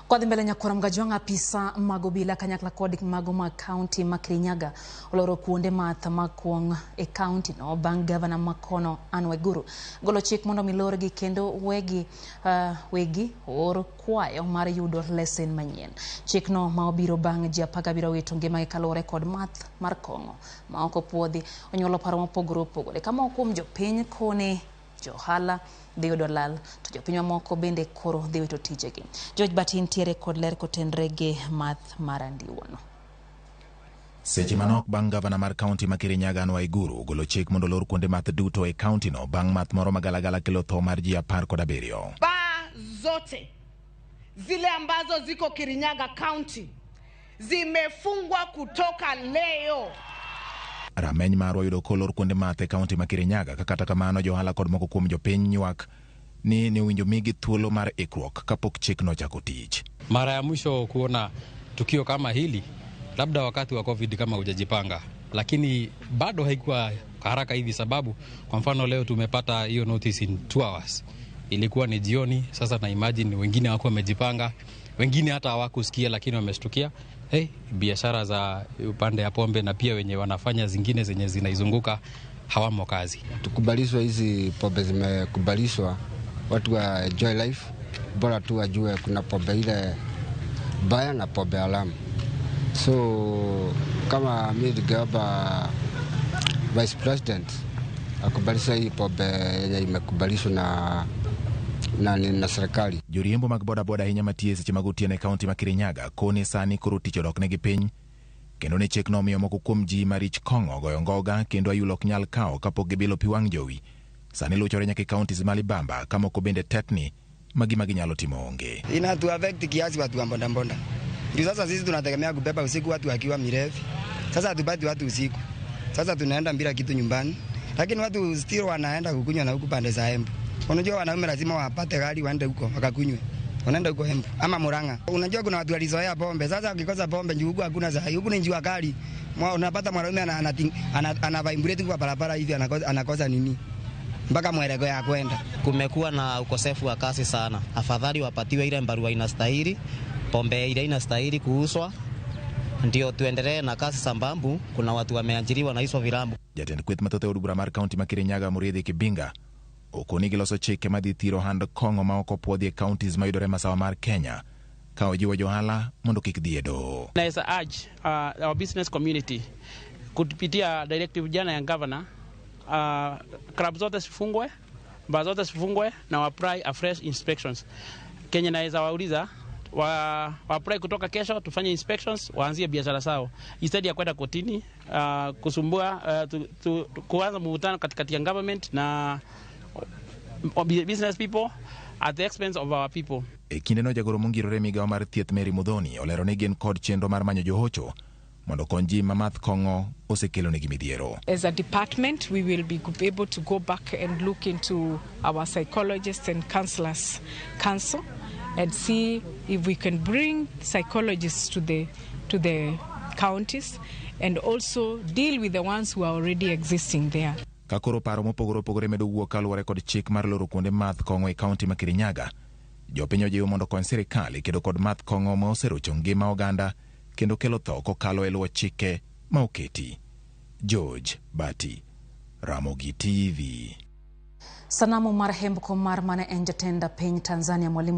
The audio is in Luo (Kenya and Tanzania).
Kwadhi mbele nyakwar Mgajwang' apisa mag obila kanyakla kod mago mag kaunti ma Kirinyaga oloro kuonde math mag kuong' e kaunti no bang' gavana makono Anne Waiguru golo chik mondo mi lorgi kendo wegi wegi oor kwayo mar yudo lesen manyien. Chikno ma obiro bang' ji 17 wito ngimagi kaluwore kod math mar kong'o ma ok opuodhi onyuolo paro mopogore opogore ka moko kuom jopiny kone johala dhi yudo lal to jopiny mamoko bende koro dhi wito tijegi. George Bati ntiere kod ler kotenre gi math mar andiwono. Seche manok bang' gavana mar kaunti ma Kirinyaga Anne Waiguru golo chik mondo olor kuonde math duto e kaunti no bang' math moro magalagala kelo tho mar ji 17. Baa zote zile ambazo ziko Kirinyaga County zimefungwa kutoka leo. Rameny marwa oyudo kolor kuonde math e kaunti ma Kirinyaga ka kata kamano johala kod moko kuom jopiny ywak ni ne owinjo migi thuolo mar ikruok kapok chikno ochako tich. Mara ya mwisho kuona tukio kama hili labda wakati wa COVID kama hujajipanga, lakini bado haikuwa haraka hivi, sababu kwa mfano leo tumepata hiyo notice in 2 hours, ilikuwa ni jioni. Sasa na imagine wengine hawakuwa wamejipanga, wengine hata hawakusikia, lakini wameshtukia hey, biashara za upande ya pombe na pia wenye wanafanya zingine zenye zinaizunguka hawamo kazi. Tukubalishwa hizi pombe zimekubalishwa, watu wa enjoy life, bora tu wajue kuna pombe ile baya na pombe haramu. So kama mi ningeomba Vice President akubalisha hii pombe yenye imekubalishwa na serikali. Joriembo mag bodaboda ahinya matiyo e seche mag otieno e kaunti ma Kirinyaga koni sani koro tich odok negi piny kendo ni chikno omiyo moko kuom ji marich kong'o goyo ngoga kendo ayulo ok nyal kawo kapok gibilo pi wang' jowi. Sani luchore nyaka e kauntis ma Libamba ka moko bende tetni ma gima ginyalo timo onge. Inatu affect kiasi watu wa boda boda. Juu sasa sisi tunategemea kubeba usiku watu wakiwa mirefu. Sasa hatupati watu usiku. Sasa tunaenda bila kitu nyumbani. Lakini watu still wanaenda kukunywa na huku pande za Embu. Unajua wanaume lazima wapate gari waende huko wakakunywe. Wanaenda huko Embu ama Murang'a. Unajua kuna watu walizoea pombe. Sasa ukikosa pombe juu huku hakuna za. Huku ni jua kali. Unapata mwanaume ana vibrate kwa barabara hivi anakosa nini? Mpaka mwelekeo ya kwenda. Kumekuwa na ukosefu wa kazi sana. Afadhali wapatiwe ile barua inastahili, pombe ile inastahili kuuzwa, ndio tuendelee na kazi sambambu. Kuna watu wameajiriwa na hizo vilabu. Jatend kweth mathoth e od bura mar kaunti ma Kirinyaga Muriithi Kibinga okoni giloso chike madhi thiro hand kong'o ma ok opuodhi e kauntis mayudore masawa mar Kenya ka ojiwo johala mondo kik dhi e doho. Naweza urge our business community kupitia directive jana ya governor, club zote zifungwe, bar zote zifungwe na wa apply afresh inspections. Kenya naweza wauliza wa apply kutoka kesho tufanye inspections, waanzie biashara zao instead ya kwenda kotini kusumbua kuanza mvutano katikati ya government na business people at the expense of our people. E kindeno jagoro mongirore migawo mar thieth Mary Muthoni olero ni gin kod chenro mar manyo johocho mondo okony ji ma math kong'o osekelonegi midhiero. As a department, we will be able to go back and look into our psychologists and counselors council and see if we can bring psychologists to the counties and also deal with the ones who are already existing there. Ka koro paro mopogore opogore medo wuok kaluwore kod chik mar loro kuonde math kong'o e kaunti ma Kirinyaga, jopiny ojiw mondo okony sirikal e kedo kod math kong'o ma oserocho ngima oganda kendo kelo tho kokalo e luwo chike ma oketi. George Bati, Ramogi TV. Sanamu mar hembko mar mane en jatend piny Tanzania Mwalimu